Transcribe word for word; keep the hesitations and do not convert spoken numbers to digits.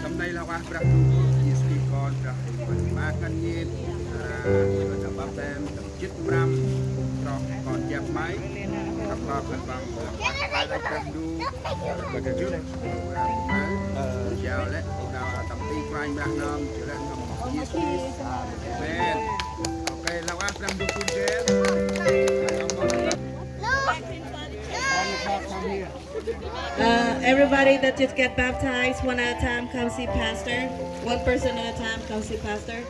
Tâm nây lah ueh Brah Ndu Yêsu Krist Kon, Brah Huêng Uan ma ngăn ngên, a, Yôhan baptem, tâm jât mrăm, trong kon jăp may, tâm kon khân păng, Brah Ndu, Brah Ndu, jao lĕ, tâm ti Kôranh Brah nơm, jao lĕ nơm Yêsu Krist. Amen. Ok, lah ueh Brah Ndu Kon Jen. Uh, everybody that just get baptized, one at a time, come see pastor. One person at a time, come see pastor.